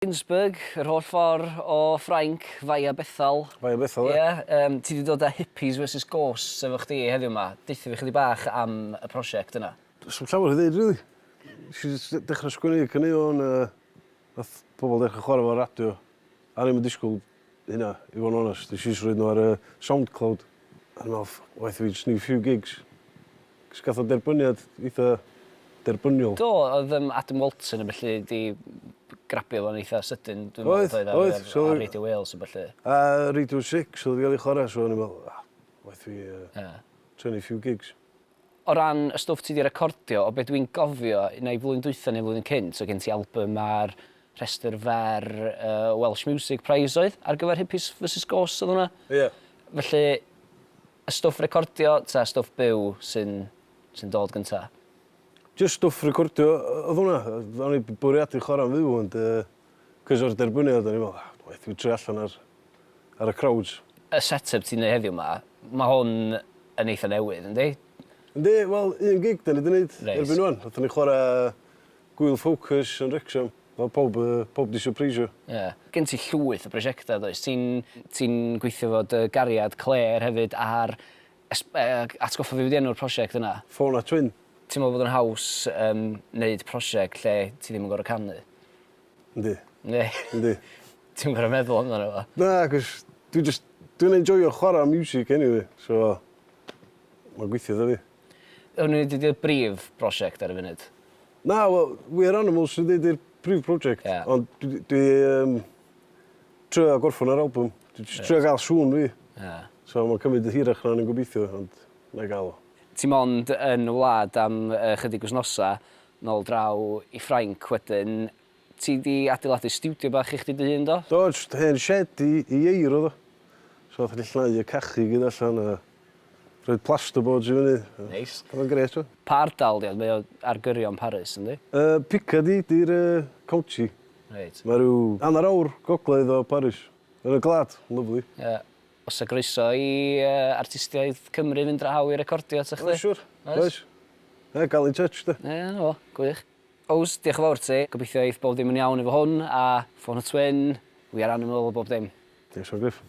Ginsberg, yr holl ffordd o Ffrainc, via Bethel. Via Bethel, ie. Ie, yym, ti 'di dod â Hippies versus Ghosts efo chdi heddiw 'ma. Deutha fi chydig bach am y prosiect yna. Does 'm llawer i ddeud rili. Nes i jyst dechra sgwennu caneuon a nath pobol dechra chwara fo ar radio. A o'n i'm yn disgwl hynna i fod yn onest. Nes i jyst roid nhw ar y Soundcloud a o'n i'n meddwl ff- waeth i fi jyst neud few gigs. Cos gath o derbyniad eitha derbyniol. Do, oedd yym Adam Walton a ballu 'di grabio fo'n eitha sydyn dwi'n meddwl Oedd, doedd ar oedd, ar so... ar Radio Wales a ballu. A Radio Six oedd 'di ga'l ei chwara so o'n i'n meddwl ah waeth fi yy... Ie. Trio neud few gigs. O ran y stwff ti 'di recordio, o be dwi'n gofio, neu flwyddyn dwytha neu flwyddyn cynt, oedd gen ti albym ar rhestr fer yy Welsh Music Prize oedd? Ar gyfer Hippies vs Ghosts oedd hwnna? Ie. Felly Y stwff recordio ta stwff byw sy'n sy'n dod gynta? Jyst stwff recordio oedd hwnna. O'n i bwriadu chwarae'n fyw ond yy 'cos o'r derbyniad o'n i'n meddwl ah waeth fi trio allan ar ar y crowds. Y set-up ti'n neud heddiw 'ma, ma' hwn yn eitha newydd yndi? Yndi, wel un gig 'dan ni 'di neud... Reit. ...erbyn ŵan. Nathon ni chwara Gŵyl Focus yn Wrecsam. Oedd pawb yy pawb 'di sypreisio. Ie. Gen ti llwyth o brosiectau does? Ti'n ti'n gweithio efo dy gariad Claire hefyd ar es- yy atgoffa fi be' 'di enw'r prosiect yna? Ffôn a Twin. Ti'n meddwl bod o'n haws yym neud prosiect lle ti ddim yn gor'o' canu? Yndi. Yndi? Yndi. Ti'm gor'o' meddwl amdano fo. Na 'cos dwi jyst dwi'n enjoio chwara miwsig eniwe so ma'n gweithio 'da fi. Hwn ydi dy brif brosiect ar y funud? Na wel We Are Animals sy'n deud 'di'r prif project. Ie. Ond dwi dwi yym trio gorffan yr albwm. Dwi js trio ga'l sŵn fi. Ie. So ma'n cymryd yn hirach na o'n i'n gobeithio ond 'nai ga'l o. Ti mond yn y wlad am yy chydig wsnosa, nôl draw i Ffrainc wedyn. Ti 'di adeiladu stiwdio bach i chdi dy hun do? Do, jyst hen shed i i ieir o'dd o. So nathon ni llnau y cachu i gyd allan a Rhoid plasterboards i fyny. Neis. Oedd o'n grêt o. Pa ardal 'di o? Mae o ar gyrion Paris yndi? Yy Picardy 'di'r yy county. Reit. Mae rhyw hanner awr gogledd o Paris. Yn y gwlad. Lyfli. Ie. O's 'a groeso i yy artistiaid Cymru fynd draw i recordio ata chdi? Oes siwr. Oes? Oes. Ie ga'l in touch 'de. Ie 'na fo. Gwych. Ows, diolch yn fawr ti. Gobeithio eith bob dim yn iawn efo hwn a Ffôn y Twin, We Are Animal a bob dim. Diolch yn fawr Gruff.